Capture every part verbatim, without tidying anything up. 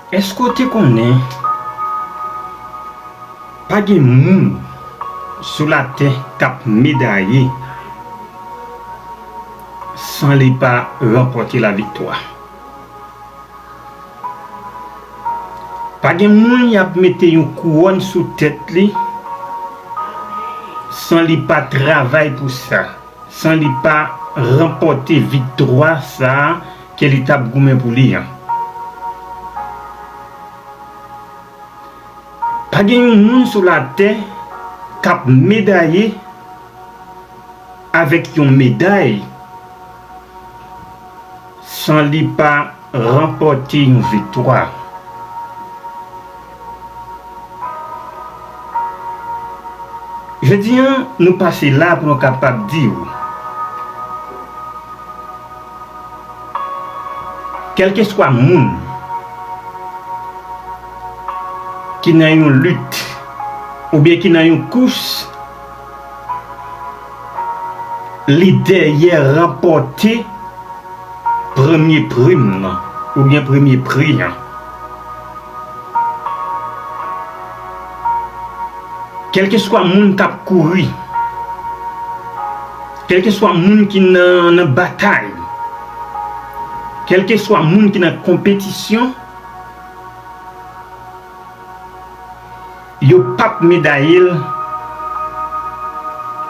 Èske w te konnen pa gen moun sou latè k ap medaye san li pa ranpòte laviktwa? Pa gen moun y ap mete yon kouwòn sou tèt li san li pa travay pou sa, san li pa ranpòte viktwa sa a ke li t ap goumen pou li an. Pa gen yon moun sou latè k ap medaye avèk yon meday san li pa ranpòte yon viktwa. Jodi a, nou pase la pou nou kapab di w, kèlkeswa moun ki nan yon lit oubyen ki nan yon kous, li dèyè ranpòte premye prim nan oubyen premye pri an. Kèlkeswa moun k ap kouri, kèlkeswa moun ki nan, nan batay, kèlkeswa moun ki nan konpetisyon, yo p ap medaye l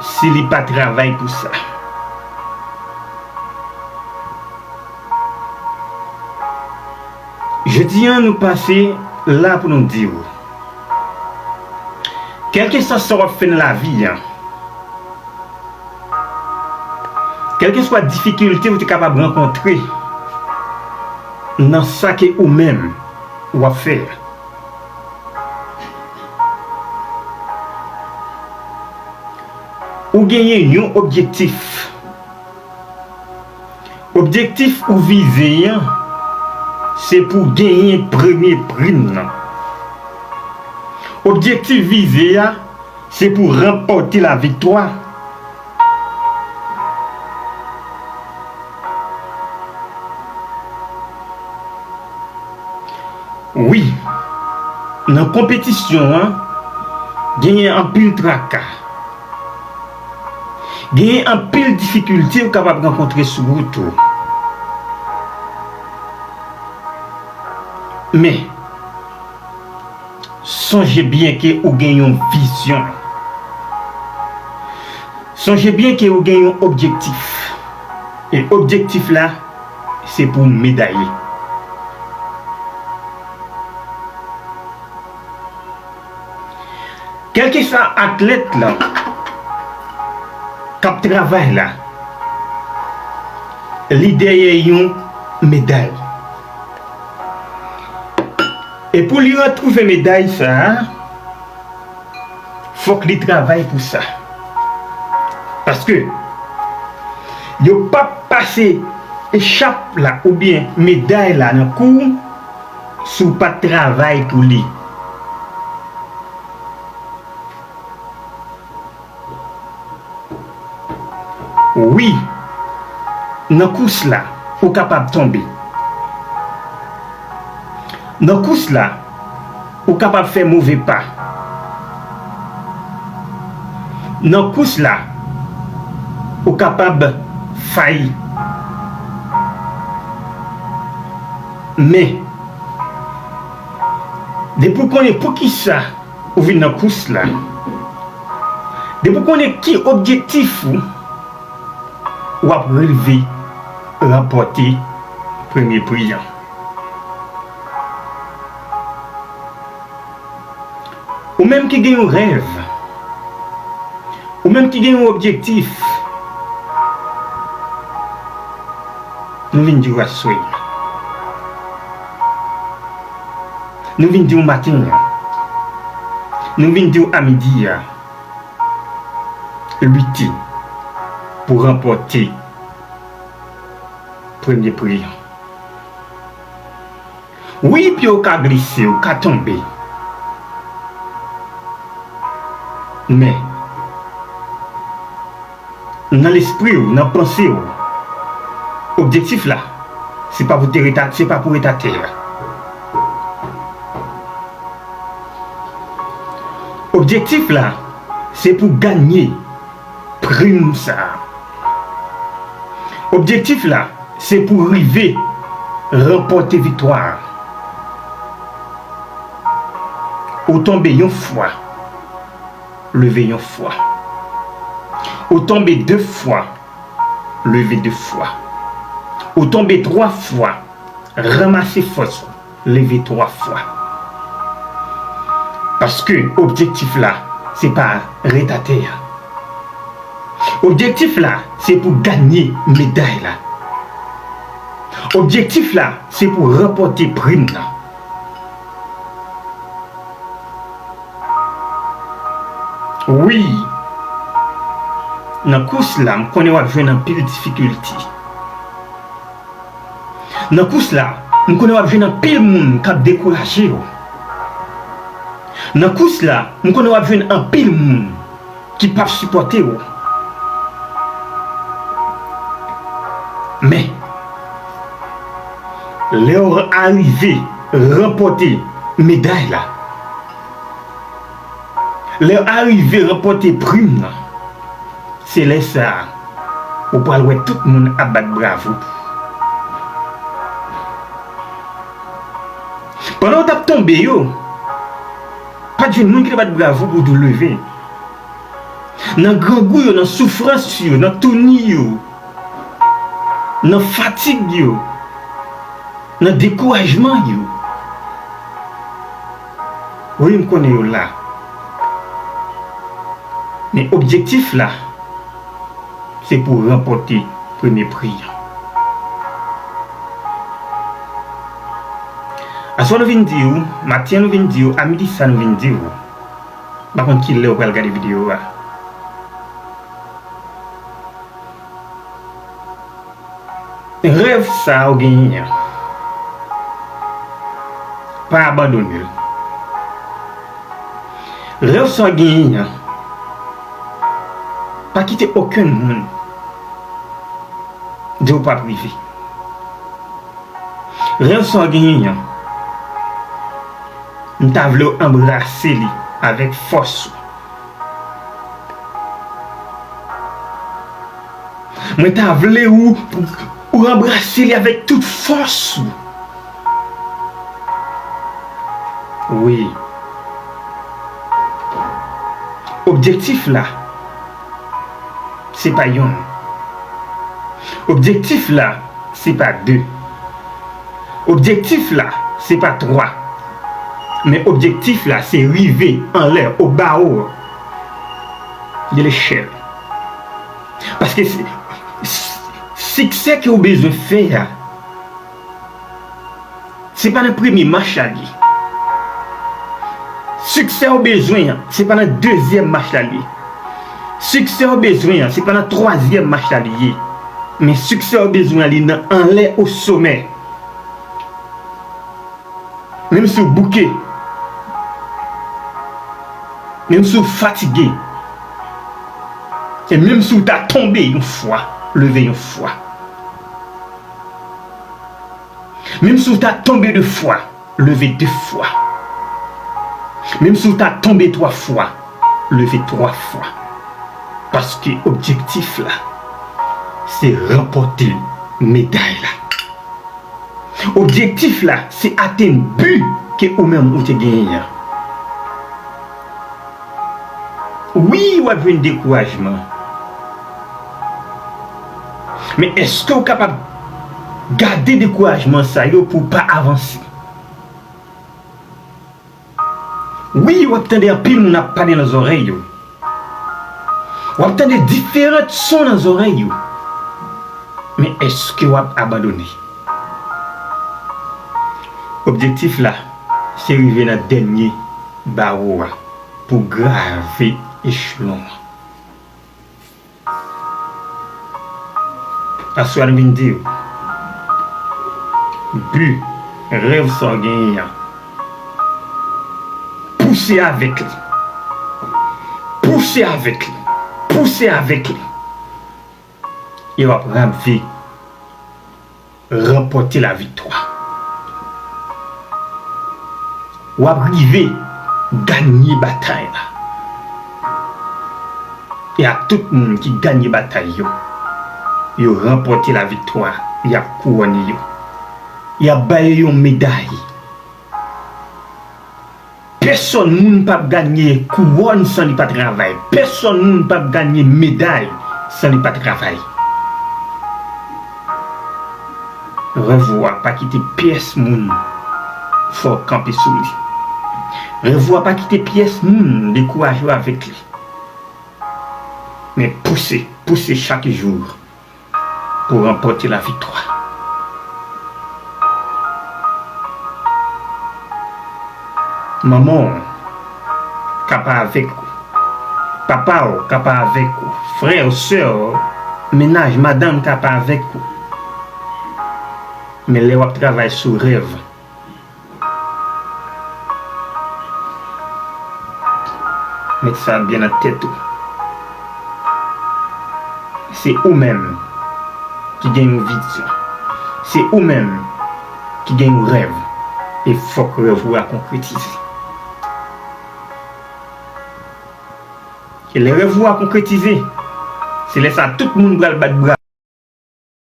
si li pa travay pou sa. Jodi a, nou pase la pou nou di w, kèlkeswa sa w ap fè nan lavi a, kèlkeswa difikilte ou te kapab rankontre nan sa ke ou menm w ap fè a, ou genyen yon objektif. Objektif ou vize an, se pou genyen premye prim nan. Objektif vize a, se pou ranpòte laviktwa. Wi, nan konpetisyon an, genyen anpil traka. Genyen anpil difikilte ou kapab rankontre sou wout ou. Men, sonje byen ke ou gen yon vizyon. Sonje byen ke ou gen yon objektif. E objektif la, se pou w medaye. Kèlkeswa atlèt la k ap travay la, li dèyè yon meday. E pou li retwouve meday sa a, fòk li travay pou sa. Paske yo p ap pase echap la oubyen meday la nan kou w si w pa t travay pou li. Wi, nan kous la, ou kapab tonbe. Nan kous la, ou kapab fè move pa. Nan kous la, ou kapab fayi. Men, depi w konnen poukisa ou vin nan kous la, depi w konnen ki objektif ou, w ap rive ranpòte premye pri an. Ou menm ki gen yon rèv, ou menm ki gen yon objektif, nou vin di w aswè. Nou vin di w maten an. Nou vin di w a midi a. Lite pou ranpòte premye pri an. Wi, pye w ka glise, ou ka tonbe. Men, nan lespri w, nan panse w, objektif la, se pa pou te ret a, se pa pou ret atè a. Objektif la, se pou ganye prim sa a. Objektif la, se pou rive ranpòte viktwa a. Ou tonbe yon fwa, leve yon fwa. Ou tonbe de fwa, leve de fwa. Ou tonbe twa fwa, ranmase fòs ou, leve twa fwa. Paske objektif la, se pa ret atè a. Objektif la, se pou ganye meday la. Objektif la, se pou ranpòte prim nan. Wi, nan kous la, m konnen w ap jwenn anpil difikilte. Nan kous la, m konnen w ap jwenn anpil moun k ap dekouraje w. Nan kous la, m konnen w ap jwenn anpil moun ki p ap sipòte w. Men, lè w arive ranpòte meday la, lè w arive ranpòte prim nan, se lè sa a ou pral wè tout moun ap bat bravo. Pandan w t ap tonbe yo, pa t jwenn moun ki te bat bravo pou w tou leve. Nan grangou yo, nan soufrans yo, nan touni yo, nan fatig yo, nan dekourajman yo. Wi, m konnen yo la. Men objektif la, se pou w ranpòte premye pri an. Aswè nou vin di w, maten an nou vin di w, a midi sa nou vin di w. M pa konn ki lè w pral gade videyo a. Rèv sa a w genyen an, pa abandone l. Rèv sa w genyen an, pa kite okenn moun di w p ap rive. Rèv sa w genyen an, m ta vle w anbrase li avèk fòs ou. Mwen ta vle ou, ou anbrase li avèk tout fòs ou. Wi. Objektif la, se pa yonn. Objektif la, se pa de. Objektif la, se pa twa. Men objektif la, se rive anlè, o bawo de lechèl. Paske si, si, siksè ke w bezwen fè a, se pa nan premye mach la li ye. Siksè w bezwen an, se pa nan dezyèm mach la li ye. Siksè w bezwen an, se pa nan twazyèm mach la li ye. Men siksè w bezwen an, li nan anlè o somè. Menm si w bouke, menm si w fatige, e menm si w ta tonbe yon fwa, leve yon fwa. Menm si w ta tonbe de fwa, leve de fwa. Menm si w ta tonbe twa fwa, leve twa fwa. Paske objektif la, se ranpòte meday la. Objektif la, se atenn bi ke ou menm ou te genyen an. Wi, w ap jwenn dekourajman. Men èske w kapab gade dekourajman sa yo pou w pa avanse? Wi, w ap tande anpil moun ap pale nan zòrèy yo. W ap tande diferan son nan zòrèy yo. Men èske w ap abandone? Objektif la, se rive nan dènye bawo a pou grave echelon an. Aswè a nou vin di w, bi, rèv sa w genyen an, pouse avèk li. Pouse avèk li. Pouse avèk li. E w ap ranve ranpòte laviktwa. W ap rive ganye batay la. E a tout moun ki ganye batay yo, yo ranpòte laviktwa, y ap kouwone yo. Y ap ba yo yon meday. Pèsonn moun p ap ganye kouwòn san li pa travay. Pèsonn moun p ap ganye meday san li pa travay. Rèv ou a pa kite pyès moun fè w kanpe sou li. Rèv ou a pa kite pyès moun dekouraje w avèk li. Men pouse, pouse chak jou pou ranpòte laviktwa. Manman w ka pa avèk ou. Papa w ka pa avèk ou. Frè w, sè w, mennaj, madanm ka pa avèk ou. Men lè w ap travay sou rèv, met sa byen nan tèt ou. Se ou menm ki gen yon vizyon. Se ou menm ki gen yon rèv. E fòk rèv ou a konkretize. E lè rèv ou a konkretize, se lè sa a tout moun pral bat bravo.